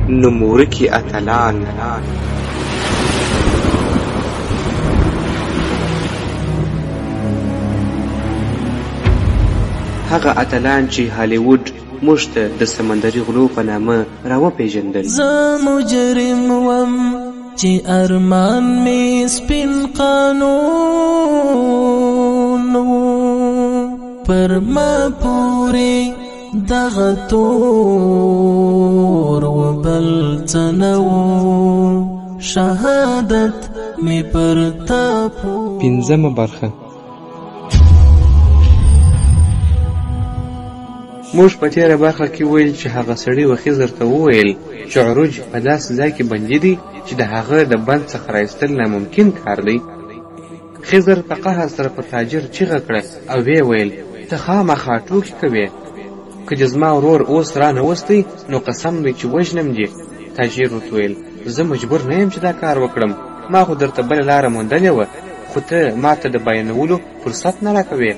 نومورکي اتلان. هغه اتلان چې هالیووډ موږ ته د سمندري غلو په نامه راوپېژندل. زه مجرم وم چې ارمان مې سپین قانون و، پر ما پورې دغه تور و بل څه نه و، شهادت مې پر تا. پنځمه برخه. موږ په تېره برخه کې وویل چې هغه سړي و خضر ته وویل چې عروج په داسې ځای کې بندي دی چې د هغه د بند څخه را ایستل ناممکن کار دی. خضر په قهر سره پر تاجر چیغه کړه او ویې ویل، ته خامخا ټوکې کوې، که دې زما ورور اوس را نه وستی نو قسم دی چې وژنم دې. تاجر ورته وویل، زه مجبور نه یم چې دا کار وکړم، ما خو درته بله لاره موندلې وه، خو ته ما ته د بیانولو فرصت نه راکوې.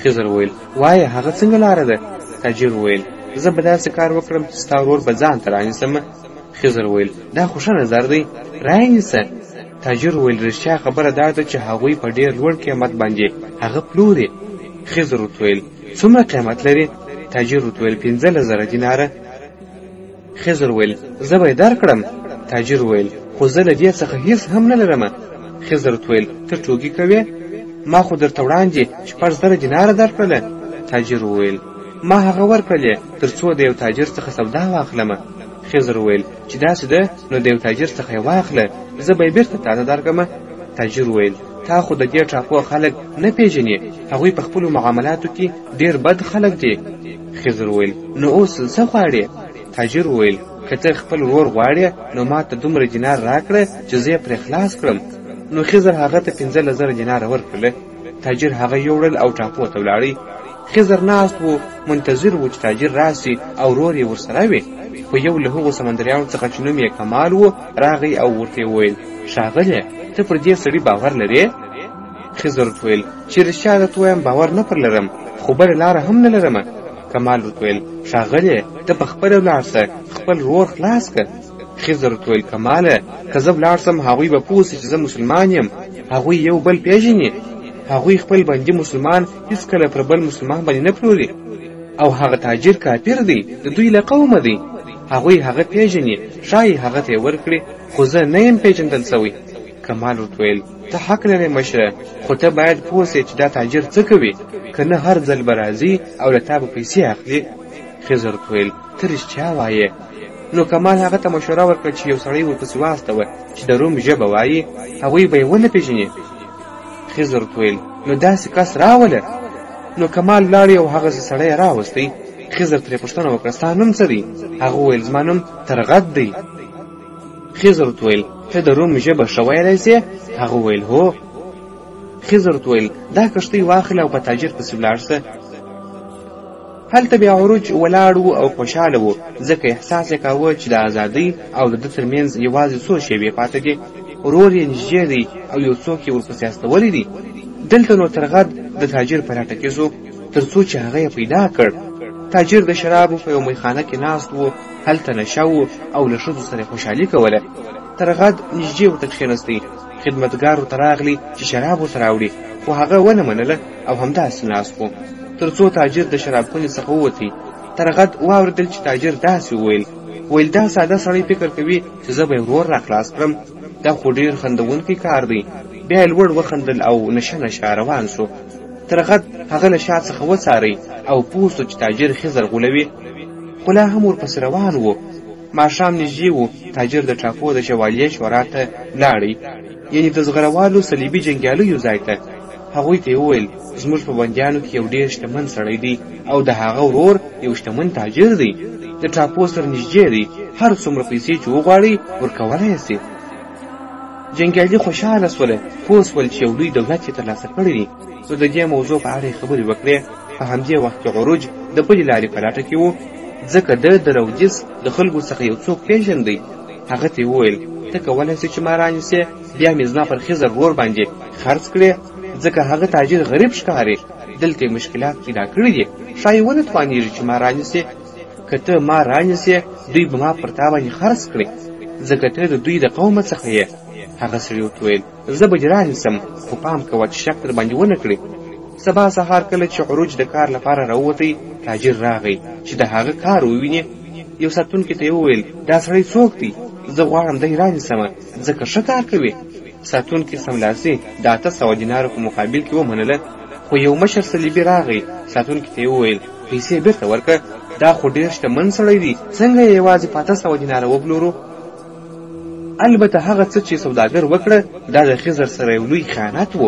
خضر وویل، وایه هغه څنګه لاره ده؟ تاجر وویل، زه به داسې کار وکړم چې ستا ورور به ځان ته رانیسم. خضر وویل، دا خو ښه نظر دی، رایې نیسه. تاجر وویل، رښتیا خبره دا ده چې هغوی په ډېر لوړ قیمت باندې هغه پلوري. خضر ورته وویل، څومره قیمت لري؟ تاجر ورته وویل، 15,000 دیناره. خضر وویل، زه به یې درکړم. تاجر وویل، خو زه له دې څخه هیڅ هم نه لرم. خضر ورته وویل، ته ټوکې کوې؟ ما خو درته وړاندې 6,000 دیناره درکړله. تاجر وویل، ما هغه ورکړلې تر څو د یو تاجر څخه سودا واخلم. خضر وویل، چې داسې ده نو د یو تاجر څخه یې واخله، زه به یې بېرته تا ته درکړم. تاجر وویل، تا خو د دې ټاپو خلک نه پېژنې، هغوی په خپلو معاملاتو کې ډېر بد خلک دي. خضر وویل، نو اوس څه غواړې؟ تاجر وویل، که ته خپل ورور غواړې نو ما ته دومره دینار راکړه چې زه یې پرې خلاص کړم. نو خضر هغه ته 15,000 دیناره ورکړله. تاجر هغه یوړل او ټاپو ته ولاړی. خضر ناست و، منتظر و چې تاجر راسي او ورور یې ورسره وي. خو یو له هغو سمندریانو څخه چې نوم یې کمال و راغی او ورته یې وویل، ښاغلیه ته پر دې سړي باور لرې؟ خضر ورته وویل، چې رښتیا درته ووایم باور نه پر لرم، خو بله لاره هم نه لرم. کمال ورته وویل، ښاغلیه ته په خپله ولاړ سه، خپل ورور خلاص که. خضر ورته وویل، کماله که زه ولاړ سم هغوی به پوه سي چې زه مسلمان یم، هغوی یو بل پېژني، هغوی خپل بندي مسلمان هیڅکله پر بل مسلمان باندې نه پلوري، او هغه تاجر کافر دی، د دوی له قومه دی، هغوی هغه پېژني، ښایي هغه ته یې ورکړي، خو زه نه یم پېژندل سوی. کمال ورته وویل، ته حق لرې مشره، خو ته باید پوه سې چې دا تاجر څه کوي، که نه هر ځل به راځي او له تا به پیسې اخلي. خضر ورته وویل، ته رښتیا وایې. نو کمال هغه ته مشوره ورکړه چې یو سړی ورپسې واستوه چې د روم ژبه وایي، هغوی به یې ونه پېژني. خضر ورته وویل، نو داسې کس راوله. نو کمال لاړی او هغسې سړی یې راوستی. خضر ترې پوښتنه وکړه، ستا نوم څه دی؟ هغه وویل، زما نوم ترغد دی. خضر ورته وویل، ته د روم ژبه ښه ویلی سې؟ هغه وویل، هو. خضر ورته وویل، دا کښتۍ واخله او په تاجر پسې ولاړ سه. هلته بیا عروج ولاړ و او خوشحاله و، ځکه احساس یې کاوه چې د ازادۍ او د ده ترمنځ یوازې څو شېبې پاتې دي. ورور یې نږدې دی او یو څوک یې ورپسې استولی دی. دلته نو ترغد د تاجر په لټه کې سو تر څو چې هغه یې پیدا کړ. تاجر د شرابو په یو میخانه کې ناست و، هلته نشه و او له ښځو سره یې خوشحالي کوله. ترغد نږدې ورته کښېنستی. خدمتګار ورته راغلی چې شراب ورته راوړي، خو هغه ونه منله او همداسې ناست و تر څو تاجر د شرابخونې څخه ووتی. ترغد واورېدل چې تاجر داسې وویل، ویل دا ساده سړی فکر کوي چې زه به یې ورور را خلاص کړم، دا خو ډېر خندوونکی کار دی. بیا یې لوړ وخندل او نشه نشه روان سو. ترغد هغه له شا څخه وڅاری او پوه سو چې تاجر خضر غولوي، خو لا هم ورپسې روان و. ماښام نږدې و، تاجر د ټاپو د شوالیې شورا ته لاړی، یعنې د زغروالو صلیبي جنګیالیو ځای ته. هغوی ته یې وویل، زموږ په بندیانو کې یو ډېر شتمن سړی دی او د هغه ورور یو شتمن تاجر دی، د ټاپو سره نږدې دی، هر څومره پیسې چې وغواړي ورکولی سي. جنګیالي خوشحاله سوله، پوه سول چې یو لوی دولت یې ترلاسه کړی دی. نو د دې موضوع په اړه یې خبرې وکړې. په همدې وخت کې عروج د بلې لارې په لټه کې و، ځکه ده د رودیس د خلکو څخه یو څوک پېژندی. هغه ته یې وویل، ته کولی سې چې ما رانیسې، بیا مې زما پر خضر ورور باندې خرڅ کړې، ځکه هغه تاجر غریب ښکاري، دلته یې مشکلات پیدا کړي دي، ښایي ونه توانېږي چې ما رانیسي. که ته ما رانیسې دوی به ما پر تا باندې خرڅ کړي، ځکه ته د دوی د قومه څخه یې. هغه سړي ورته وویل زه به دې رانیسم، خو پام کوه چې شک در باندې ونه کړي. سبا سهار کله چې عروج د کار لپاره راووتی، تاجر راغی چې د هغه کار وویني. یو ساتونکي ته یې وویل دا سړی څوک دی؟ زه غواړم دی رانیسم، ځکه ښه کار کوي. ساتونکي سملاسي د 800 دینارو په مقابل کې ومنله. خو یو مشر صلیبي راغی، ساتونکي ته یې وویل پیسې بیرته ورکړه، دا خو ډېر شتمن سړی دی، څنګه یې یوازې په 800 دیناره وپلورو؟ البته هغه څه چې سوداګر وکړه دا د خضر سره یو لوی خیانت و،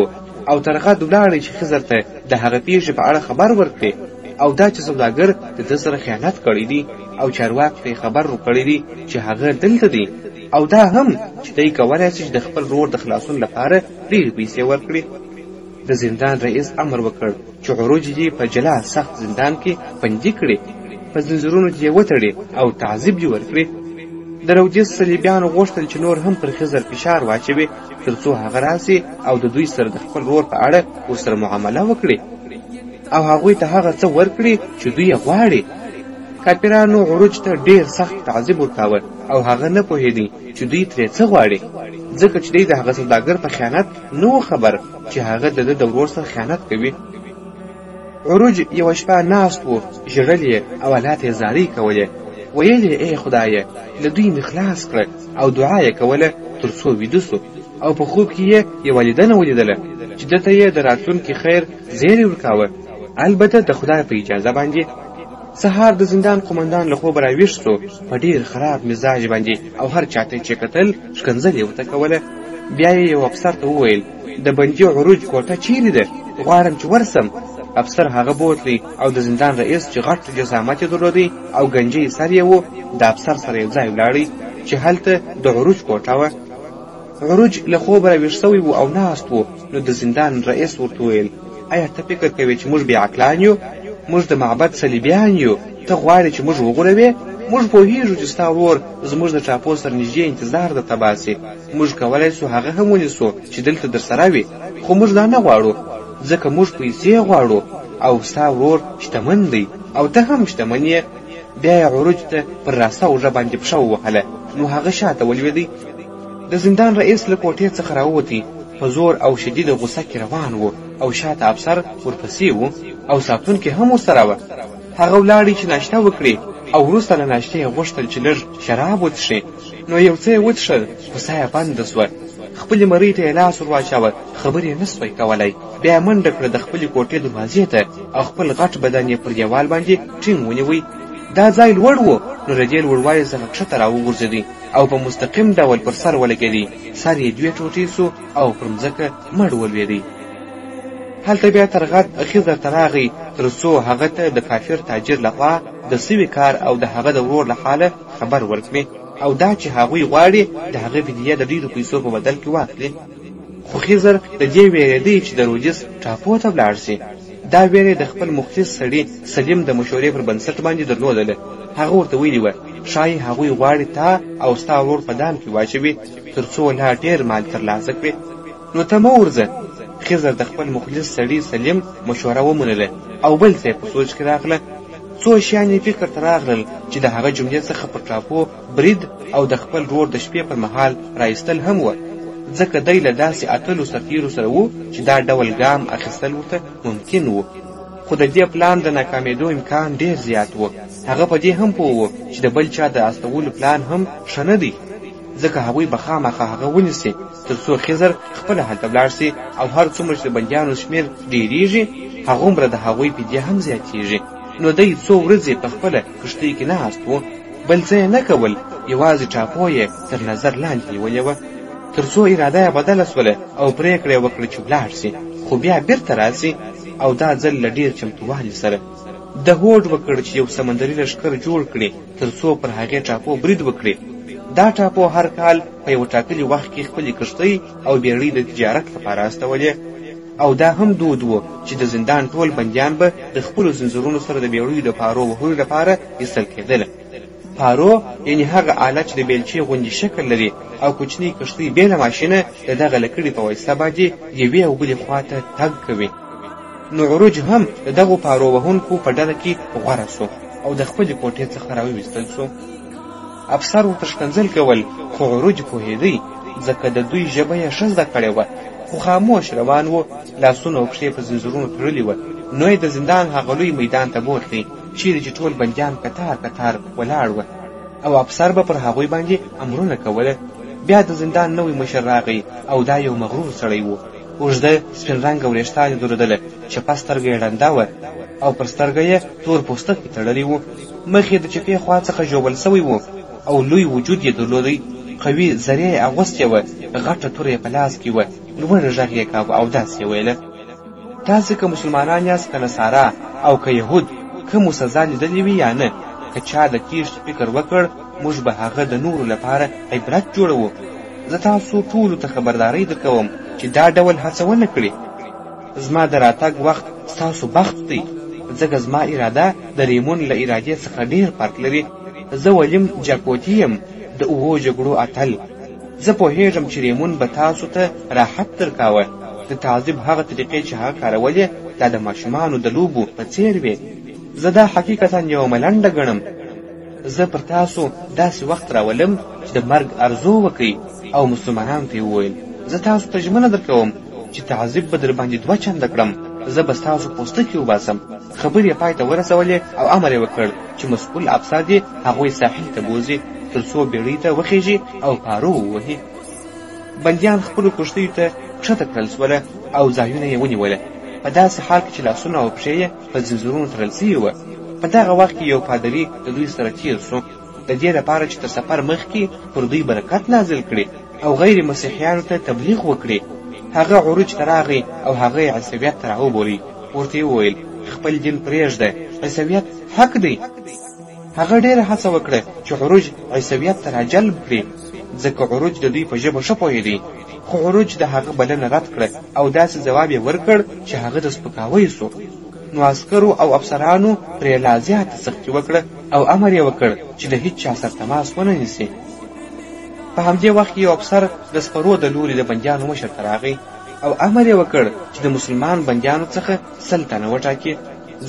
او تر غد ولاړی چې خضر ته د هغه پېښې په اړه خبر ورکړي، او دا چې سوداګر د ده سره خیانت کړی دی او چارواکو ته یې خبر ورکړی دی چې هغه دلته دی، او دا هم چې دی کولی سي چې د خپل ورور د خلاصون لپاره ډېرې پیسې ورکړي. د زندان رئیس امر وکړ چې عروج دې په جلا سخت زندان کې بندي کړي، په زنځیرونو دې یې وتړي او تعذیب دې ورکړي. د رودیس صلیبیانو غوښتل چې نور هم پر خضر فشار واچوي تر څو هغه راسي او د دوی سره د خپل ورور په اړه ورسره معامله وکړي او هغوی ته هغه څه ورکړي چې دوی یې غواړي. کافرانو عروج ته ډېر سخت تعذیب ورکاوه او هغه نه پوهېدی چې دوی ترې څه غواړي، ځکه چې دی د هغه سوداګر په خیانت نه و خبر چې هغه د ده د ورور سره خیانت کوي. عروج یوه شپه ناست و، ژړل یې او الله ته یې زارۍ کولې، ویل یې ای خدایه له دوی مې خلاص کړه، او دعا یې کوله تر څو ویده سو او په خوب کې یې یوه لیدنه ولیدله چې ده ته یې د راتلونکي خیر زیری ورکاوه، البته د خدای په اجازه باندې. سهار د زندان قومندان له خوبه راویښ سو، په ډېر خراب مزاج باندې، او هر چاته چې کتل ښکنځل یې ورته کوله. بیا یې یو افسر ته وویل د بندي عروج کوټه چیرې ده؟ غواړم چې ورسم. افسر هغه بوتلی او د زندان رئیس چې غټ جسامت یې درلودی او ګنجی سر یې و، د افسر سره یو ځای ولاړی چې هلته د عروج کوټه وه. عروج له خوبه راویښ سوی و او ناست و، نو د زندان رئیس ورته وویل ایا ته فکر کوې چې موږ بې عقلان یو؟ موږ د معبد صلیبیان یو، ته غواړې چې موږ وغولوې؟ موږ پوهیږو چې ستا ورور زموږ د ټاپو سره نږدې انتظار درته باسي، موږ کولی سو هغه هم ونیسو چې دلته درسره وي، خو موږ دا نه غواړو، ځکه موږ پیسې غواړو او ستا ورور شتمن دی او ته هم شتمن یې. بیا یې عروج ته پر راسته اوږه باندې پښه ووهله، نو هغه شاته ولوېدی. د زندان رئیس له کوټې څخه راووتی، په زور او شدیده غوسه کې روان و او شاته افسر ورپسې و او ساتونکي هم ورسره وه. هغه ولاړی چې ناشته وکړي او وروسته له ناشتې یې غوښتل چې لږ شراب وڅښي، نو یو څه یې وڅښل خو ساه یې بنده سوه. خپلې مرۍ ته یې لاس ور واچاوه، خبرې یې نه سوای کولی. بیا یې منډه کړه د خپلې کوټې دروازې ته او خپل غټ بدن یې پر دیوال باندې ټینګ ونیوی. دا ځای لوړ و، نو له دې لوړوالي څخه کښته راوغورځېدی او په مستقیم ډول پر سر ولګېدی، سر یې دوې ټوټې سو او پر مځکه مړ ولوېدی. هلته بیا تر غد خضر ته راغی تر څو هغه ته د کافر تاجر لخوا د سوي کار او د هغه د ورور له حاله خبر ورکړي، او دا چې هغوی غواړي د هغه فدیه د ډېرو پیسو په بدل کې واخلي. خو خضر د دې وېرېدی چې د رودیس ټاپو ته ولاړ سي. دا وېره د خپل مخلص سړي سلیم د مشورې پر بنسټ باندې درلودله. هغه ورته ویلي وه ښایي هغوی غواړي تا او ستا ورور په دام کې واچوي تر څو لا ډېر مال ترلاسه کړي، نو ته مه ورځه. خضر د خپل مخلص سړي سلیم مشوره ومنله او بل څه یې په سوچ کې راغله. څو شیان یې فکر ته راغلل چې د هغه جملې څخه پر ټاپو برید او د خپل ورور د شپې پر مهال را ایستل هم وه، ځکه دی له داسې اتلو سرتیرو سره و چې دا ډول ګام اخیستل ورته ممکن و. خو د دې پلان د ناکامېدو امکان ډېر زیات و. هغه په دې هم پوه و چې د بل چا د استولو پلان هم ښه نه دی، ځکه هغوی به خامخا هغه ونیسي تر څو خضر خپله هلته ولاړ سي، او هر څومره چې د بندیانو شمېر ډېرېږي هغومره د هغوی فدیه هم زیاتېږي. نو دی څو ورځې په خپله کښتۍ کې ناست و، بل څه یې نه کول، یوازې ټاپو یې تر نظر لاندې نیولې وه، تر څو اراده یې بدله سوله او پرېکړه یې وکړه چې ولاړ سي، خو بیا بیرته راسي، او دا ځل له ډېر چمتووالي سره. ده هوډ وکړ چې یو سمندري لښکر جوړ کړي تر څو پر هغې ټاپو برید وکړي. دا ټاپو هر کال په یوه ټاکلي وخت کې خپلې کښتۍ او بېړۍ د تجارت لپاره استولې، او دا هم دود و چې د زندان ټول بندیان به د خپلو زنځیرونو سره د بېړیو د پارو وهلو لپاره ایستل کېدل. پارو یعنې هغه آله چې د بیلچې غوندې شکل لري او کوچنۍ کښتۍ بې له ماشینه د دغه لکړې په واسطه باندې یوې او بلې خوا ته تګ کوي. نو عروج هم د دغو پارو وهونکو په ډله کې غوره سو. او د خپلې کوټې څخه راوویستل سو. افسر ورته ښکنځل کول، خو عروج پوهېدی، ځکه د دوی ژبه یې ښه زده کړې وه، خو خاموش روان و، لاسونه او پښې په ځنځیرونو تړلي وه. نو یې د زندان هغه لوی میدان ته بوتلی چیرې چې ټول بندیان کتار کتار ولاړ وه او افسر به پر هغوی باندې امرونه کوله. بیا د زندان نوی مشر راغی او دا یو مغرور سړی و. اوږده سپین رنګه وریښتان یې درلودله، چپه سترګه یې ړنده وه او پر سترګه یې تور پوستکی تړلی و. مخ یې د چپې خوا څخه ژوبل شوی و او لوی وجود یې درلودی. قوي زرې یې اغوستې وه، غټه توره یې په لاس کې وه، لوړ غږ یې کاوه او داسې یې ویله: تاسې که مسلمانان یاست که نصارا او که یهود، که مو سزا لیدلې وي یا نه، که چا د تیښتې فکر وکړ، موږ به هغه د نورو لپاره عبرت جوړوو. زه تاسو ټولو ته خبرداری درکوم چې دا ډول هڅه ونه کړي. زما د راتګ وخت ستاسو بخت دی، ځکه زما اراده د ریمون له ارادې څخه ډېر فرق لري. زه ولیم جاکوتي یم، د اوو جګړو اتل. زه پوهېږم چې ریمون به تاسو ته راحت درکاوه. د تعذیب هغه طریقې چې هغه کارولې، دا د ماشومانو د لوبو په څېر وې. زه دا حقیقتا یوه ملنډه ګڼم. زه پر تاسو داسې وخت راولم چې د مرګ ارزو وکړئ. او مسلمانانو ته یې وویل: زه تاسو ته ژمنه درکوم چې تعذیب به درباندې دوه چنده کړم، زه به ستاسو پوستکی وباسم. خبرې یې پای ته ورسولې او امر یې وکړ چې مسؤل افسر دې هغوی ساحل ته بوځي تر څو بیړۍ ته وخیژي او پارو ووهي. بندیان خپلو کښتیو ته کښته کړل سوله او ځایونه یې ونیوله، په داسې حال کې چې لاسونه او پښې یې په ځنځیرونو تړل سوي وه. په دغه وخت کې یو پادري د دوی سره تېر سو، د دې لپاره چې تر سفر مخکې پر دوی برکت نازل کړي او غیر مسیحیانو ته تبلیغ وکړي. هغه عروج ته راغی او هغه یې عیسویت ته راوبولی. ورته یې وویل: خپل دین پرېږده، عیسویت حق دی. هغه ډېره هڅه وکړه چې عروج عیسویت ته راجلب کړي، ځکه عروج د دوی په ژبه ښه پوهېدی. خو عروج د هغه بلنه رد کړه او داسې ځواب یې ورکړ چې هغه ته سپکاوی سو. نو عسکرو او افسرانو پرې لا زیاته سختي وکړه او امر یې وکړ چې د هیچا سره تماس ونه نیسي. په همدې وخت کې یو افسر د سپرو د لوري د بندیانو مشر ته راغی او امر یې وکړ چې د مسلمان بندیانو څخه 100 تنه وټاکي،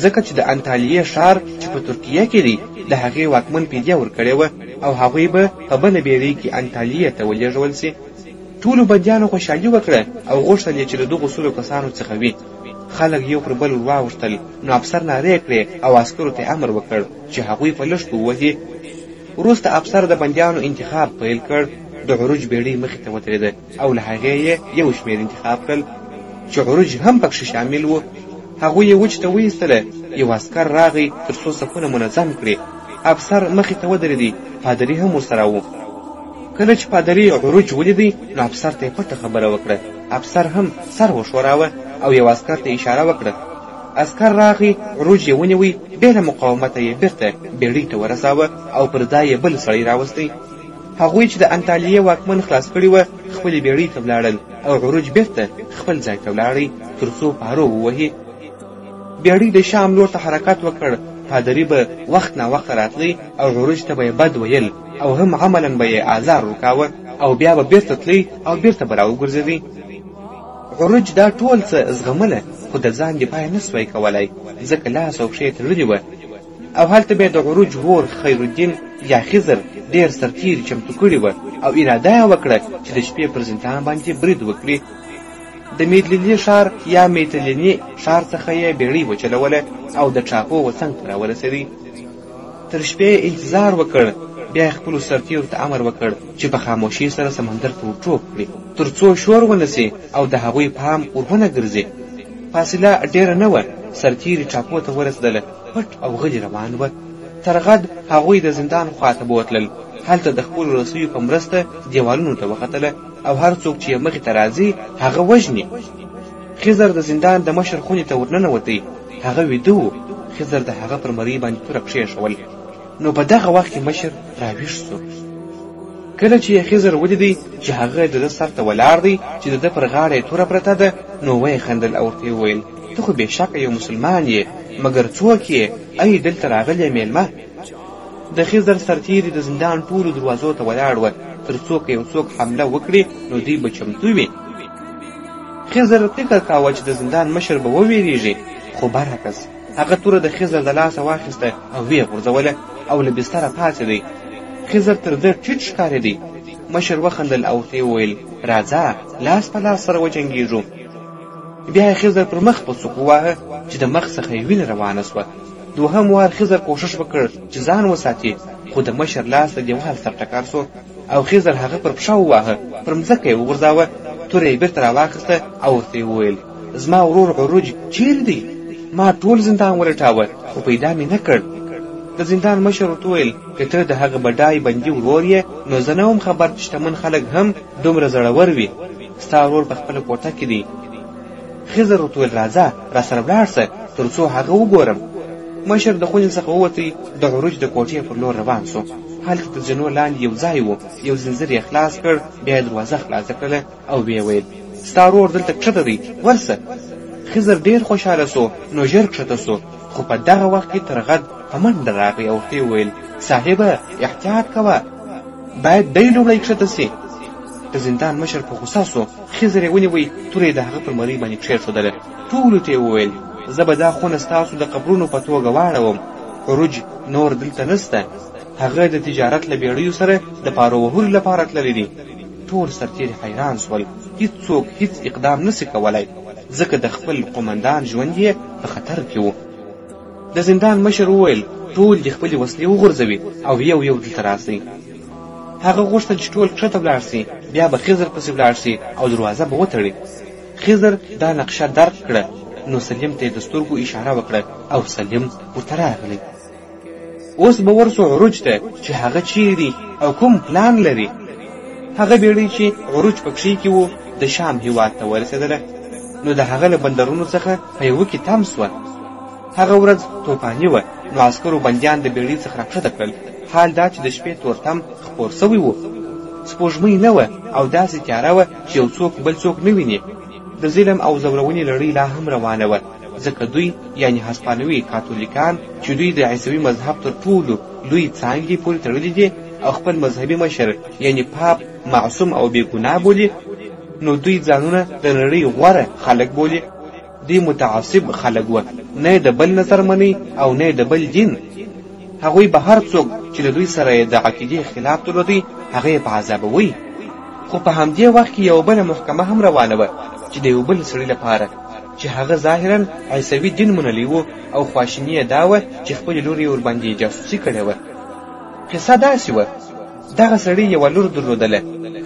ځکه چې د انتالیې ښار چې په ترکیه کې دی د هغې واکمن فدیه ورکړې وه او هغوی به په بله بیړۍ کې انتالیې ته ولیږول سي. ټولو بندیانو خوشحالي وکړه او غوښتل یې چې له دغو 100 کسانو څخه وي. خلک یو پر بل ورواوښتل، نو افسر نارې کړې او عسکرو ته امر وکړ چې هغوی په لښتو ووهي. وروسته افسر د بندیانو انتخاب پیل کړ. د عروج بیړۍ مخې ته ودرېده او له هغې یې یو شمېر انتخاب کړل چې عروج هم پکښې شامل و. هغوی یې وچ ته وایستله. یو عسکر راغی تر څو صفونه منظم کړي. افسر مخې ته ودرېدی، پادري هم ورسره و. کله چې پادري عروج ولیدی نو افسر ته یې پټه خبره وکړه. افسر هم سر وښوراوه او یو عسکر ته اشاره وکړه. عسکر راغی، عروج یې ونیوی، بې له مقاومته یې بیرته بیړۍ ته ورساوه او پر ځای یې بل سړی راوستی. هغوی چې د انتالیې واکمن خلاص کړي وه خپلې بیړۍ ته ولاړل او عروج بیرته خپل ځای ته ولاړی تر څو پارو ووهي. بیړۍ د شام لور ته حرکت وکړ. پادري به وخت ناوخته راتلی او عروج ته به یې بد ویل او هم عملا به یې آزار ورکاوه او بیا به بیرته تلی او بیرته به راوګرځېدی. عروج دا ټول څه زغمله، خو د ځان دفاع یې نه سوای کولی، ځکه لاس او پښې یې تړلي وه. او هلته بیا د عروج ورور خیرالدین یا خضر ډېر سرتېري چمتو کړي وه او اراده یې وکړه چې د شپې پر زندان باندې برید وکړي. د میدلیلي ښار یا میتلیني ښار څخه یې بیړۍ وچلوله او د ټاپو و څنګ ته راورسېدی. تر شپې یې انتظار وکړ، بیا یې خپلو سرتېرو ته امر وکړ چې په خاموشۍ سره سمندر ته ورټوپ کړي تر څو شور ونه سي او د هغوی پام ور ونه ګرځي. فاصله ډېره نه وه، سرتېري ټاپو ته ورسېدله، پټ او غلي روان وه. تر غد هغوی د زندان خواته بوتلل. هلته د خپلو رسیو په مرسته دیوالونو ته وختله او هر څوک چې یې مخې ته راځي هغه وژني. خضر د زندان د مشر خونې ته ورننوتی. هغه ویده و. خضر د هغه پر مرۍ باندې توره کښېښول. نو په دغه وخت کې مشر راویښ سو. کله چې یې خضر ولیدی چې هغه د ده سر ته ولاړ دی چې د ده پر غاړه یې توره پرته ده، نو ویې خندل او ورته یې وویل: ته خو بېشکه یو مسلمان یې، مګر څوک یې ای دلته راغلی میلمه؟ د خضر سرتېري د زندان ټولو دروازو ته ولاړ وه تر څو که یو څوک حمله وکړي نو دوی به چمتو وي. خضر فکر کاوه چې د زندان مشر به وویریږي، خو برعکس هغه توره د خضر د لاسه واخیسته او ویې غورځوله او له بستره پاڅېدی. خضر تر ده ټیټ ښکارېدی. مشر وخندل او ورته یې وویل، راځه لاس په لاس سره وجنګېږو. بیا یې خضر پر مخ په سوک وواهه چې د مخ څخه یې وینه روانه سوه. دوهم وار خضر کوښښ وکړ چې ځان وساتي، خو د مشر لاس د دیوال سره ټکر سو او خضر هغه پر پښه وواهه، پر مځکه یې وغورځاوه، توره یې بیرته راواخیسته او ورته یې وویل، زما ورور عروج چیرې دی؟ ما ټول زندان ولټاوه خو پیدا مې نه کړ. د زندان مشر ورته وویل، که ته د هغه بډای بندي ورور یې نو زه نه وم خبر چې شتمن خلک هم دومره زړور وي. ستا ورور په خپله کوټه کې دی. خضر ورته وویل، راځه راسره ولاړ سه تر څو هغه وګورم. مشر د خونې څخه ووتی، د عروج د کوټې پر لور روان سو. هلته تر زینو لاندې یو ځای و، یو زنځیر یې خلاص کړ، بیا یې دروازه خلاصه کړله او ویې ویل، ستا ورور دلته کښته دی، ورسه. خضر ډېر خوشحاله سو، نو ژر کښته سو، خو په دغه وخت کې ترغد په منډه راغی او ورته یې وویل، صاحبه احتیاط کوه، باید دی لومړی کښته سي. د زندان مشر په غوسه سو، خضر یې ونیوی، توره یې د هغه پر مرۍ باندې کښېښودله. ټولو ته یې وویل، زه به دا خونه ستاسو د قبرونو په توګه واړوم. عروج نور دلته نسته، هغه د تجارت له بېړیو سره د پارو وهلو لپاره تللی دی. ټول سرتېري حیران سول، هیڅوک هیڅ اقدام نه سي کولای، ځکه د خپل قومندان ژوند یې په خطر کې و. د زندان مشر وویل، ټول دې خپلې وسلې وغورځوي او یو یو دلته راسئ. هغه غوښتل چې ټول کښته ولاړ سي، بیا به خضر پسې ولاړ سي او دروازه به وتړي. خضر دا نقشه درک کړه، نو سلیم ته یې د سترګو اشاره وکړه او سلیم ورته راغلی. اوس به ورسو عروج ته چې هغه چیرې دی او کوم پلان لري. هغه بیړۍ چې عروج پکښې کې و د شام هیواد ته ورسېدله، نو د هغه له بندرونو څخه په یوه کې تم سوه. هغه ورځ توپاني وه، نو عسکرو بندیان د بیړۍ څخه راکښته کړل، حال دا چې د شپې تورتم خپور سوی و، سپوږمۍ نه وه او داسې تیاره وه چې یو څوک بل څوک نه ویني. د ظلم او ځورونې لړۍ لا هم روانه وه، ځکه دوی یعنې هسپانوي کاتولیکان چې دوی د عیسوي مذهب تر ټولو لوی څانګې پورې تړلي دي او خپل مذهبي مشر یعنې پاپ معصوم او بې ګناه بولي، نو دوی ځانونه د نړۍ غوره خلک بولي. دوی متعصب خلک وه، نه یې د بل نظر مني او نه یې د بل دین. هغوی به هر څوک چې له دوی سره یې د عقیدې خلاف درلودی هغه یې په عذابوي. خو په همدې وخت کې یوه بله محکمه هم روانه وه چې د یو بل سړي لپاره چې هغه ظاهرا عیسوي دین منلی و او خواشیني یې دا وه چې خپلې لور یې ورباندې جاسوسي کړې وه. قصه داسې وه، دغه سړي یوه لور درلودله،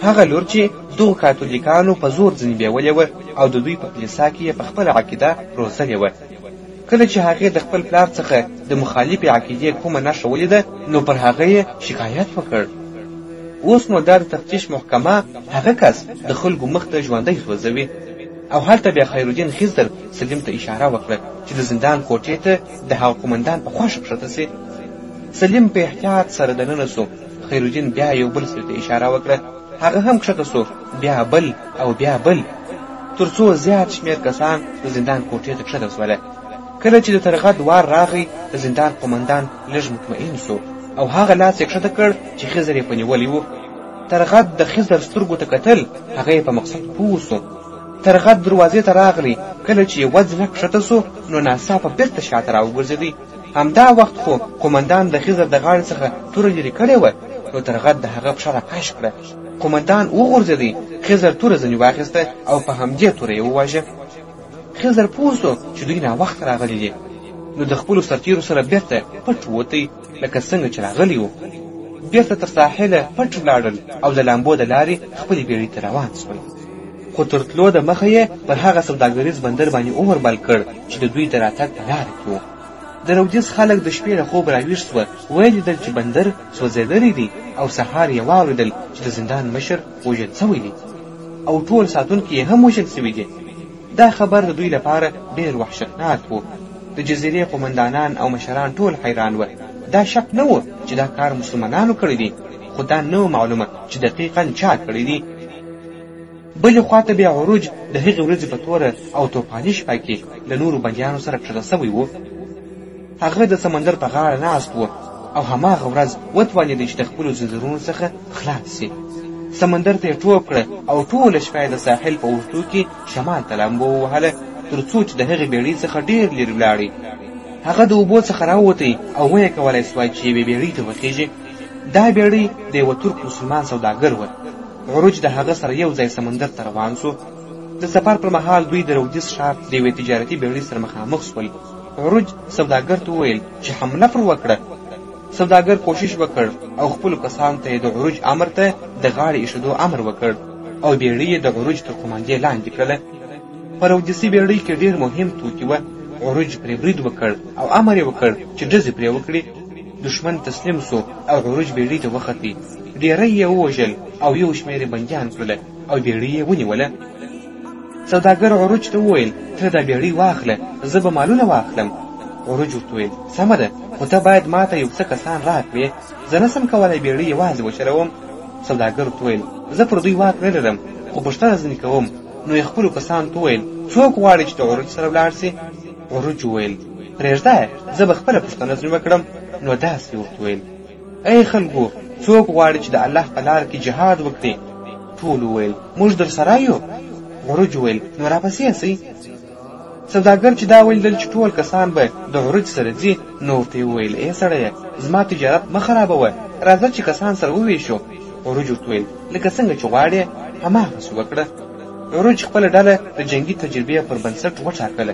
هغه لور چې دغو کاتولیکانو په زور ځنې بیولې وه او د دوی په کلیسا کې یې په خپله عقیده روزلې وه. کله چې هغې د خپل پلار څخه د مخالفې عقیدې کومه نښه ولیده نو پر هغه یې شکایت وکړ. اوس نو دا د تفتیش محکمه هغه کس د خلکو مخ ته ژوندی سوځوي. او هلته بیا خیرالدین خضر سلیم ته اشاره وکړه چې د زندان کوټې ته د هغه قومندان په خوښه کښته سي. سلیم په احتیاط سره دننه سو. خیرالدین بیا یو بل سړي ته اشاره وکړه، هغه هم کښته سو، بیا بل او بیا بل، تر څو زیات شمېر کسان د زندان کوټې ته کښته سوله. کله چې د ترغد وار راغی، د زندان قومندان لږ مطمئن سو او هغه لاس یې کښته کړ چې خضر یې په نیولی و. ترغد د خضر سترګو ته کتل، هغه یې په مقصد پوه سو. ترغد دروازې ته راغلی، کله چې یوه ځله کښته سو نو ناڅاپه بیرته شاته راوګرځېدی. همدا وخت خو قومندان د خضر د غاړې څخه توره لیرې کړې وه، نو ترغد د هغه پښه راکش کړه. قومندان وغورځېدی، خضر توره ځنې واخیسته او په همدې توره یې وواژه. خضر پوه سو چې دوی ناوخته راغلي دي، نو د خپلو سرتیرو سره بیرته پټ ووتی لکه څنګه چې راغلي وو. بیرته تر ساحله پټ ولاړل او د لامبو د لارې خپلې بیړۍ ته روان سول. خو تر تلو د مخه یې پر هغه سوداګریز بندر باندې اور بل کړ چې د دوی د راتګ په لاره کې و. د رودیز خلک د شپې له خوب راویښ سوه، ویې لیدل چې بندر سوځېدلی دی او سهار یې واورېدل چې د زندان مشر وژل سوی دی او ټول ساتونکي یې هم وژل سوي دي. دا خبر د دوی لپاره ډېر وحشتناک و. د جزیرې قومندانان او مشران ټول حیران وه. دا شک نه و چې دا کار مسلمانانو کړی دی، خو دا نه وه معلومه چې دقیقا چا کړی دی. بلې خوا ته بیا عروج د هغې ورځې په توره او توپاني شپه کې له نورو بندیانو سره کښته سوی و. هغه د سمندر په غاړه ناست و او هماغه ورځ وتوانېدی چې د خپلو ځنځیرونو څخه خلاص سي. سمندر ته یې ټوپ کړه او ټوله شپه یې د ساحل په اوږدو کې شمال ته لامبو ووهله تر څو چې د هغې بیړۍ څخه ډېر لرې ولاړی. هغه د اوبو څخه راووتی او ویې کولای سوای چې یوې بیړۍ ته وخیژي. دا بیړۍ د یوه ترک مسلمان سوداګر وه. عروج د هغه سره یو ځای سمندر ته روان سو. د سفر پر مهال دوی د رودیس ښار د یوې تجارتي بیړۍ سره مخامخ سول. عروج سوداګر ته وویل چې حمله پر وکړه. سوداګر کوشش وکړ او خپلو کسانو ته یې د عروج امر ته د غاړې ایښودو امر وکړ او بیړۍ یې د عروج تر قوماندې لاندې کړله. په رودیسي بیړۍ کې ډېر مهم توکي وه. عروج پرې برید وکړ او امر یې وکړ چې ډزې پرې وکړي. دښمن تسلیم سو او عروج بیړۍ ته وختی. ډېری یې ووژل او یو شمېر یې بندیان کړله او بیړۍ یې ونیوله. سوداګر عروج ته وویل، ته دا بیړۍ واخله، زه به مالونه واخلم. عروج ورته وویل، سمه ده، خو ته باید ما ته یو څه کسان راکړې، زه نه سم کولی بیړۍ یوازې وچلوم. سوداګر ورته وویل، زه پر دوی واک نه لرم، خو پوښتنه ځنې کوم. نو یې خپلو کسانو ته وویل، څوک غواړي چې د عروج سره ولاړ سي؟ عروج وویل، پرېږده، زه به خپله پوښتنه ځنې وکړم. نو داسې یې ورته وویل، ای خلکو، څوک غواړي چې د الله په لار کې جهاد وکړي؟ ټولو وویل، موږ در سره یو. عروج وویل، نو راپسې سئ. سوداګر چې دا ولیدل چې ټول کسان به د عروج سره ځي، نو ورته یې وویل، ای سړیه، زما تجارت مه خرابوه، راځه چې کسان سره وویشو. عروج ورته وویل، لکه څنګه چې غواړې هماغسې وکړه. عروج خپله ډله د جنګي تجربې پر بنسټ وټاکله.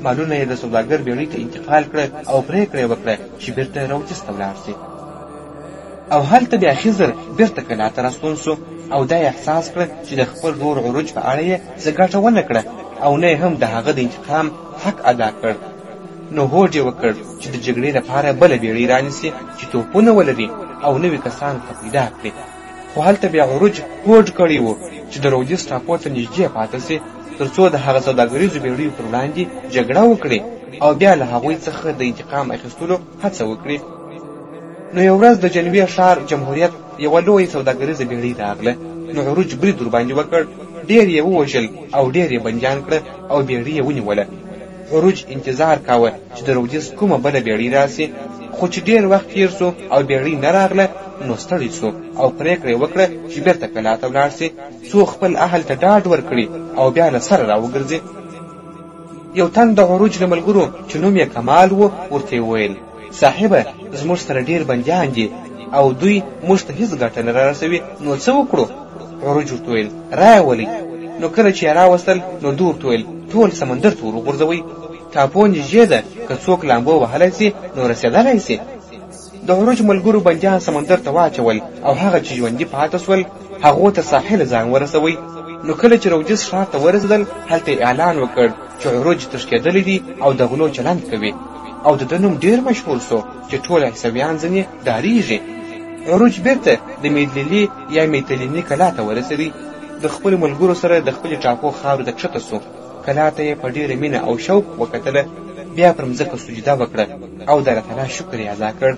مالونه یې د سوداګر بیړۍ ته انتقال کړه او پرېکړه یې وکړه چې بیرته رودیس ته ولاړ سي. او هلته بیا خضر بیرته کلا ته راستون سو او دا یې احساس کړه چې د خپل ورور عروج په اړه یې څه ګټه ونه کړه او نه یې هم د هغه د انتقام حق ادا کړ. نو هوډ یې وکړ چې د جګړې لپاره بله بیړۍ رانیسي چې توپونه ولري او نوي کسان ورته پیدا کړي. خو هلته بیا عروج هوډ کړی و چې د رودیس ټاپو ته نږدې پاته سي تر څو د هغه سوداګریزو بیړیو پر وړاندې جګړه وکړي او بیا له هغوی څخه د انتقام اخیستلو هڅه وکړي. نو یو ورځ د جنوې ښار جمهوریت یوه لویه سوداګریزه بیړۍ راغله. نو عروج برید ورباندې وکړ، ډېر یې ووژل او ډېر یې بندیان کړه او بیړۍ یې ونیوله. عروج انتظار کاوه چې د رودیس کومه بله بیړۍ راسي، خو چې ډېر وخت تېر سو او بیړۍ نه راغله نو ستړی سو او پرېکړه یې وکړه چې بیرته کلا ته ولاړ سي څو خپل اهل ته ډاډ ورکړي او بیا له سره راوګرځي. یو تن د عروج له ملګرو چې نوم یې کمال و ورته یې وویل، صاحبه، زموږ سره ډېر بندیان دي او دوی موږ ته هیڅ ګټه نه رارسوي، نو څه وکړو؟ عروج ورته وویل، رایې ولئ. نو کله چې یې راوستل نو ده ورته وویل، ټول سمندر ته وروغورځوئ، ټاپو نږدې ده، که څوک لامبو وهلی سي نو رسېدلی سي. د عروج ملګرو بندیان سمندر ته واچول او هغه چې ژوندي پاته سول هغو ته ساحل ځان ورسوئ. نو کله چې رودیس ښار ته ورسېدل هلته یې اعلان وکړ چې عروج تښتېدلی دی او د غلو چلند کوي او د ده نوم ډېر مشهور سو چې ټول عیسویان ځنې ډاریږي. عروج بیرته د میدلیلي یا میتلیني کلا ته ورسېدی. د خپلو ملګرو سره د خپلې ټاپو خاورې ته کښته سو. کلا ته یې په ډېره مینه او شوق وکتله، بیا پر مځکه سجده وکړه او د الله تعالی شکر یې ادا کړ.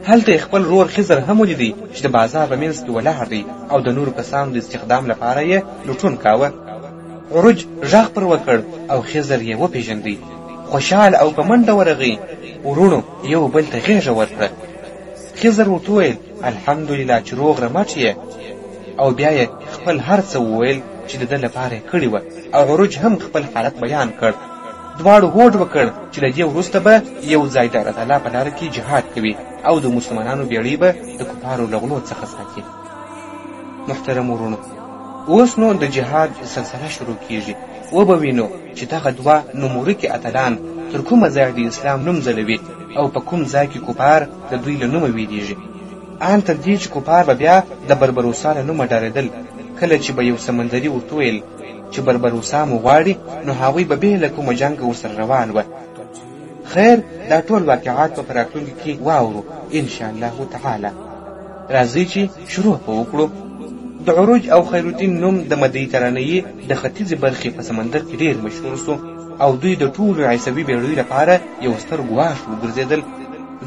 هلته یې خپل ورور خضر هم ولیدی چې د بازار په منځ کې ولاړ دی او د نورو کسانو د استخدام لپاره یې لټون کاوه. عروج غږ پر وکړ او خضر یې وپېژندی. خوشحال او په منډه ورغی. وروڼو یو بل ته غېږه ورکړه. خضر ورته وویل، الحمدلله چې روغ رمټ یې. او بیا یې خپل هر څه وویل چې د ده لپاره یې کړي وه او عروج هم خپل حالت بیان کړ. دواړو هوډ وکړ چې له دې وروسته به یو ځای د الله تعالی په لاره کې جهاد کوي او د مسلمانانو بیړۍ به د کفارو له غلو څخه ساتي. محترم وروڼو، اوس نو د جهاد سلسله شروع کیږي. وبه وینو چې دغه دوه نومورکي اتلان تر کومه ځایه د اسلام نوم ځلوي او په کوم ځای کې کفار د دوی له نومه ویریږي. آن تر دې چې کفار به بیا د بربروسا له نومه ډارېدل. کله چې به یو سمندري ورته ویل چې بربروسا مو غواړي، نو هغوی به بې له کومه جنګه ورسره روان وه. خیر، دا ټول واقعات به په راتلونکي کې واورو ان شاء الله تعالی. راځئ چې شروع په وکړو. د عروج او خیرالدین نوم د مدیترانې د ختیځې برخې په سمندر کې ډېر مشهور سو او دوی د ټولو عیسوي بیړیو لپاره یو ستر ګواښ وګرځېدل،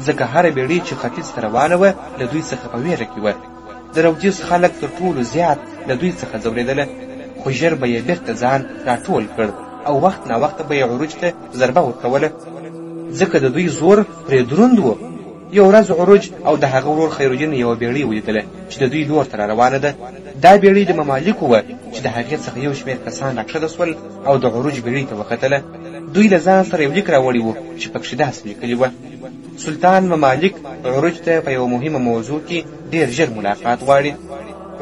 ځکه هره بیړۍ چې ختیځ ته روانه وه له دوی څخه په ویره کې وه. د رودیس خلک تر ټولو زیات له دوی څخه ځورېدله، خو ژر به یې بیرته ځان راټول کړ او وخت ناوخته به یې عروج ته ضربه ورکوله، ځکه د دوی زور پرې دروند و. یو ورځ عروج او د هغه ورور خیرالدین یوه بیړۍ ولیدله چې د دوی لور ته را روانه ده. دا بیړۍ د ممالکو وه چې د هغې څخه یو شمېر کسان راکښته سول او د عروج بیړۍ ته وختله. دوی له ځان سره یو لیک راوړی و چې پکښې داسې لیکلي وه: سلطان ممالک عروج ته په یوه مهمه موضوع کې ډېر ژر ملاقات غواړي.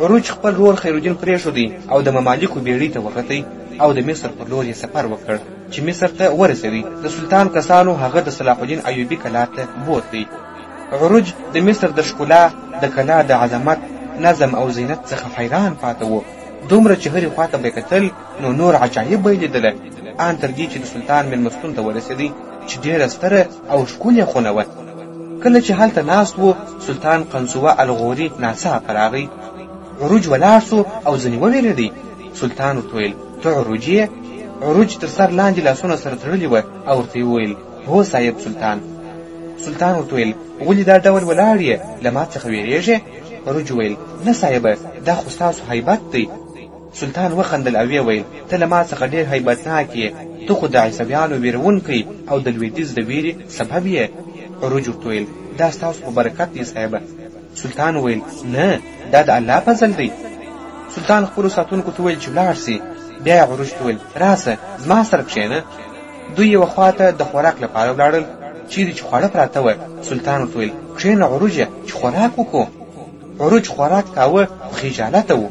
عروج خپل ورور خیرالدین پرېښودی او د ممالکو بیړۍ ته وختی او د مصر پر لور یې سفر وکړ. چې مصر ته ورسوي. د سلطان کسانو هغه د صلاح الدین ایوبي کلا ته بوتلی. عروج د مصر د ښکلا، د کلا د عظمت، نظم او زینت څخه حیران پاته و. دومره چې هرې خوا ته به یې کتل نو نور عجایب به یې لیدله، آن تر دې چې د سلطان مېلمستون ته ورسېدی چې ډېره ستره او ښکلې خونه وه. کله چې هلته ناست و، سلطان قنسوه الغوري ناڅاپه راغی. عروج ولاړ سو او ځنې ووېرېدی. سلطان ورته ویل: ته عروج یې؟ عروج تر سر لاندې لاسونه سره تړلي وه او ورته یې وویل: هو صاحب سلطان. سلطان ورته ویل: ولې دا ډول ولاړ یې، له ما څخه وېرېږې؟ عروج ویل: نه صاحبه، دا خو ستاسو هیبت دی. سلطان وخندل او ویې ویل: ته له ما څخه ډېر هیبتناک یې، ته خو د عیسویانو وېروونکی او د لوېدیځ د وېرې سبب یې. عروج ورته ویل: دا ستاسو په برکت دی صاحبه. سلطان وویل: نه، دا د الله فضل دی. سلطان خپلو ساتونکو ته وویل چې ولاړ سي. بیا یې عروج ته وویل: راسه زما سره کښېنه. دوی یوه خوا ته د خوراک لپاره ولاړل، چیرې چې خواړه پراته وه. سلطان ورته ویل: کښېنه عروجه چې خوراک وکړو. عروج خوراک کاوه خو خجالته و.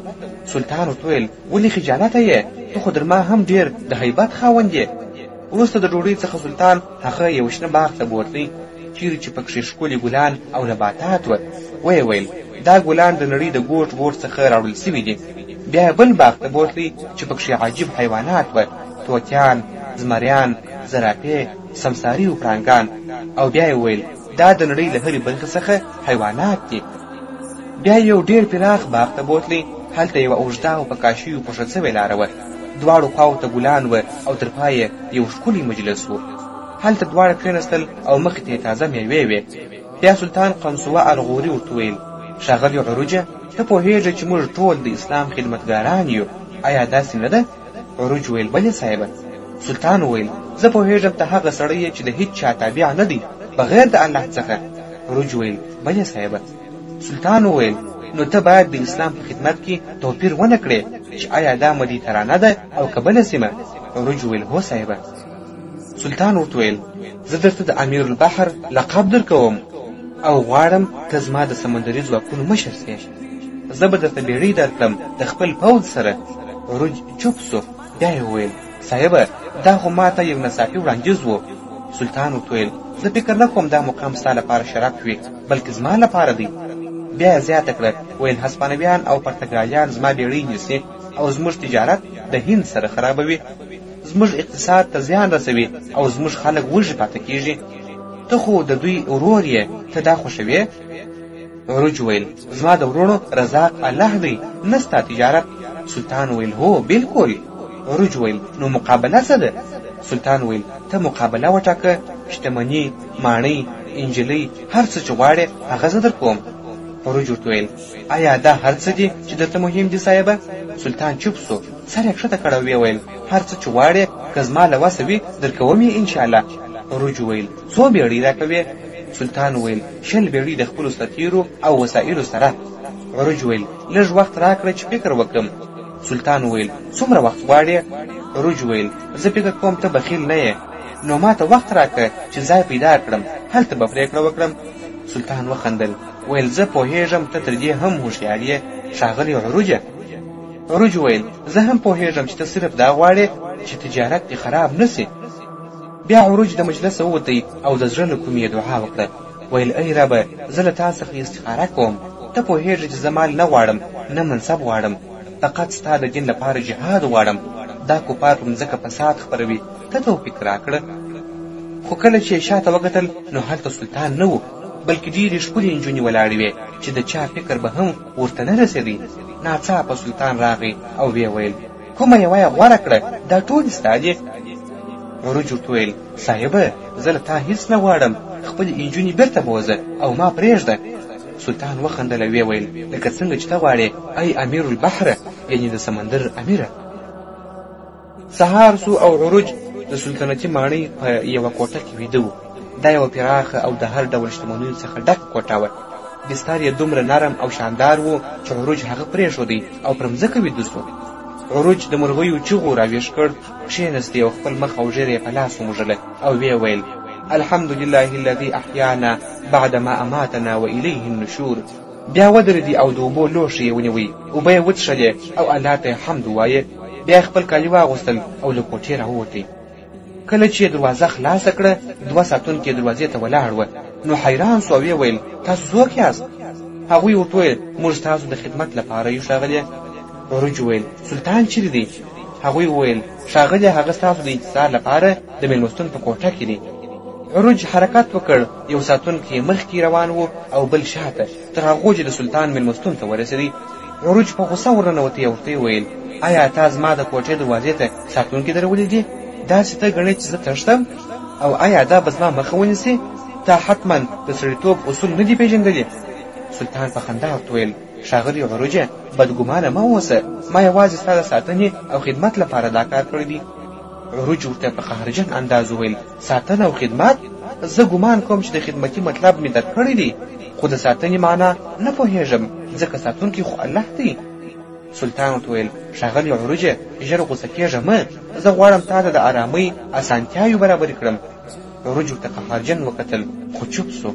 سلطان ورته ویل: ولې خجالته یې؟ ته خو در ما هم ډېر د هیبت خاوند یې. وروسته د ډوډۍ څخه سلطان هغه یو شنه باغ ته بوتلی، چیرې چې پکښې ښکلي ګلان او نباتات وه. ویې ویل: دا ګلان د نړۍ د ګوټ ګوټ څخه راوړل سوي دي. بیا یې بل باغ ته بوتلی چې پکښې عجیب حیوانات وه، طوطیان، زمریان، زرافې، سمساري او پړانګان. او بیا یې وویل: دا د نړۍ له هرې برخې څخه حیوانات دي. بیا یې یو ډېر پراخ باغ ته بوتلی، هلته یوه اوږده او په کاشیو پوښل سوې لاره وه. دواړو خواو ته ګلان وه او تر پای یې یو ښکلی مجلس و. هلته دواړه کښېناستل او مخې ته یې تازه مېوې وې. بیا سلطان قنسوه الغوري ورته وویل: ښاغلی عروجه، ته پوهېږې چې موږ ټول د اسلام خدمتګاران یو، ایا داسې نه ده؟ عروج ویل: بلې صاحبه. سلطان وویل: زه پوهېږم ته هغه سړی یې چې د هیڅ چا تابع نه دی بغیر د الله څخه. عروج ویل: بلې صاحبه. سلطان وویل: نو ته باید د اسلام په خدمت کې توپیر ونه کړې چې ایا دا مدیترانه ده او که بله سیمه. عروج ویل: هو صاحبه. سلطان ورته ویل: زه درته د امیر البحر لقب درکوم او غواړم ته زما د سمندري ځواکونو مشر سې. زه به درته بیړۍ درکړم د خپل پوځ سره. عروج چوپ سو. بیا یې وویل: صاحبه، دا خو ما ته یو ناڅاپي وړاندیز و. سلطان ورته ویل: زه فکر نه کوم دا مقام ستا لپاره شرف وي، بلکې زما لپاره دی. بیا یې زیاته کړه، ویل هسپانویان او پرتګالیان زما بیړۍ نیسي او زموږ تجارت د هند سره خرابوي، زموږ اقتصاد ته زیان رسوي او زموږ خلک وږي پاته کیږي. ته خو د دوی ورور یې، ته دا خوښوې؟ عروج ویل: زما د وروڼو رزاق الله دی، نه ستا تجارت. سلطان ویل: هو بلکل. عروج ویل: نو مقابله څه ده؟ سلطان ویل: ته مقابله وټاکه، شتمني، ماڼۍ، انجلۍ، هر څه چې غواړې هغه زه درکوم. عروج ورته ویل: ایا دا هر څه دي چې درته مهم دي صاحبه؟ سلطان چوپ سو، سر یې کښته کړ او ویې ویل: هر څه چې غواړې که زما له وسه وي درکوم یې انشاءالله. عروج وویل: څو بیړۍ راکوې؟ سلطان وویل: 20 بیړۍ د خپلو سرتیرو او وسایلو سره. عروج وویل: لږ وخت راکړه چې فکر وکړم. سلطان وویل: څومره وخت غواړې؟ عروج وویل: زه فکر کوم ته بخیل نه یې، نو ما ته وخت راکړه چې ځای پیدا کړم، هلته به پرېکړه وکړم. سلطان وخندل، ویل: زه پوهېږم ته تر دې هم هوښیار یې ښاغلی عروجه. عروج وویل: زه هم پوهېږم چې ته صرف دا غواړې چې تجارت دې خراب نه سي. بیا عروج د مجلسه ووتی او د زړه له کومې یې دعا وکړه، ویل: ای ربه، زه له تا څخه استخاره کوم، ته پوهېږې چې زه مال نه غواړم، نه منصب غواړم، فقط ستا د دین لپاره جهاد غواړم. دا کفار په مځکه فساد خپروي، ته توفیق راکړه. خو کله چې یې شاته وکتل نو هلته سلطان نه و، بلکې ډېرې ښکلې نجونې ولاړې وې چې د چا فکر به هم ورته نه رسېدی. ناڅاپه سلطان راغی او ویې ویل: کومه یوه یې غوره کړه، دا ټولې ستا دي. عروج ورته وویل: صاحبه، زه له تا هیڅ نه غواړم، خپلې انجونې بیرته بوځه او ما پرېږده. سلطان وخندل او ویې ویل: لکه څنګه چې ته غواړې ای امیر البحره، یعنې د سمندر امیره. سهار سو او عروج د سلطنتي ماڼۍ په یوه کوټه کې ویده و. دا یوه پراخه او د هر ډول شتمنیو څخه ډکه کوټه وه. بستر یې دومره نرم او شاندار و چې عروج هغه پرېښودی او پر مځکه ویده سو. عروج د مرغیو چیغو راویښ کړ، کښېنستی او خپل مخ او ږیره یې په لاس وموښله او ویې ویل: الحمد لله الذي احیانا بعد ما اماتنا و الیه النشور. بیا ودرېدی او د اوبو لوښی یې ونیوی، اوبه یې وڅښلې او الله ته یې حمد ووایه. بیا یې خپل کالي واغوستل او له کوټې راووتی. کله چې یې دروازه خلاصه کړه، دوه ساتونکي یې دروازې ته ولاړ وه، نو حیران سو او ویې ویل: تاسو څوک یاست؟ هغوی ورته وویل: موږ ستاسو د خدمت لپاره یو ښاغلیه. عروج وویل: سلطان چیرې دی؟ هغوی وویل: ښاغلیه، هغه ستاسو د انتظار لپاره د مېلمستون په کوټه کې دی. عروج حرکت وکړ، یو ساتونکی یې مخکې روان و او بل شاته، تر هغو چې د سلطان مېلمستون ته ورسېدی. عروج په غوسه ورننوتی او ورته یې وویل: ایا تا زما د کوټې دروازې ته ساتونکي درولي دي؟ داسې ته ګڼې چې زه تښتم؟ او ایا دا به زما مخه ونیسي؟ تا حتما د سړیتوب اصول نه دي پېژندلي. سلطان په خندا ورته وویل: ښاغلی عروجه، بدګمانه مه اوسه، ما یوازې ستا د ساتنې او خدمت لپاره دا کار کړی دی. عروج ورته په قهرجن انداز وویل: ساتنه او خدمت؟ زه ګمان کوم چې د خدمتي مطلب مې درک کړی دی، خو د ساتنې معنا نه پوهېږم، ځکه ساتونکی خو الله دی. سلطان ورته وویل: ښاغلی عروجه، ژر غوسه کېږه مه، زه غواړم تا ته د ارامۍ اسانتیاوې برابرې کړم. عروج ورته قهرجن وکتل، خو چوپ سو.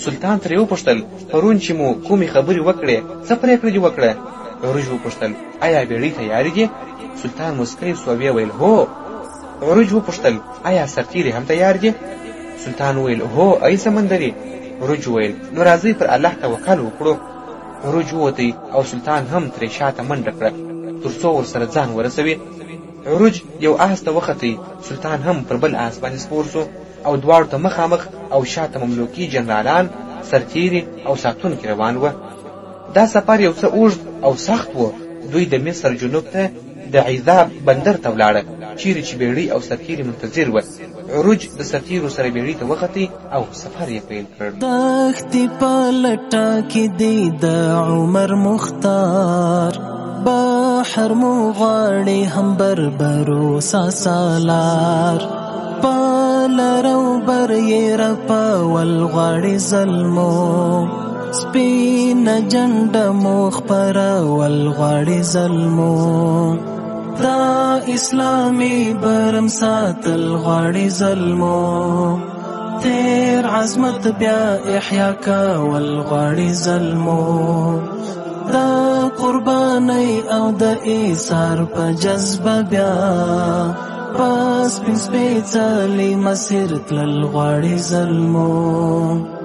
سلطان ترې وپوښتل: پرون چې مو کومې خبرې وکړې، څه پرېکړه دې وکړه؟ عروج وپوښتل: ایا بېړۍ تیارې دي؟ سلطان موسکی سو او ویې ویل: هو. عروج وپوښتل: ایا سرتیري هم تیار دي؟ سلطان وویل: هو ای سمندري. عروج وویل: نو راځئ پر الله توکل وکړو. عروج ووتی او سلطان هم ترې شاته منډه کړه تر څو ورسره ځان ورسوي. عروج یو آس ته وختی، سلطان هم پر بل آس باندې سپور سو او دواړو ته مخامخ او شاته مملوکي جنرالان، سرتیري او ساتونکي روان وه. دا سفر یو څه اوږد او سخت و. دوی د مصر جنوب ته د عذاب بندر ته ولاړه، چیرې چې بیړۍ او سرتیري منتظر وه. عروج د سرتیرو سره بیړۍ ته وختی او سفر یې پیل کړ. دښتې په لټه کې دی د عمر مختار، بحر مو غواړي هم بربرو سالار، په لر او بر یې رپول غواړي زلمو، سپینه جنډه مو خپرول غواړي زلمو، دا اسلامي برم ساتل غواړي زلمو، تیر عظمت بیا احیا کول غواړي زلمو، د قربانۍ او د ایثار په جذبه بیا په سپین سپېڅلي مسیر تلل غواړي زلمو.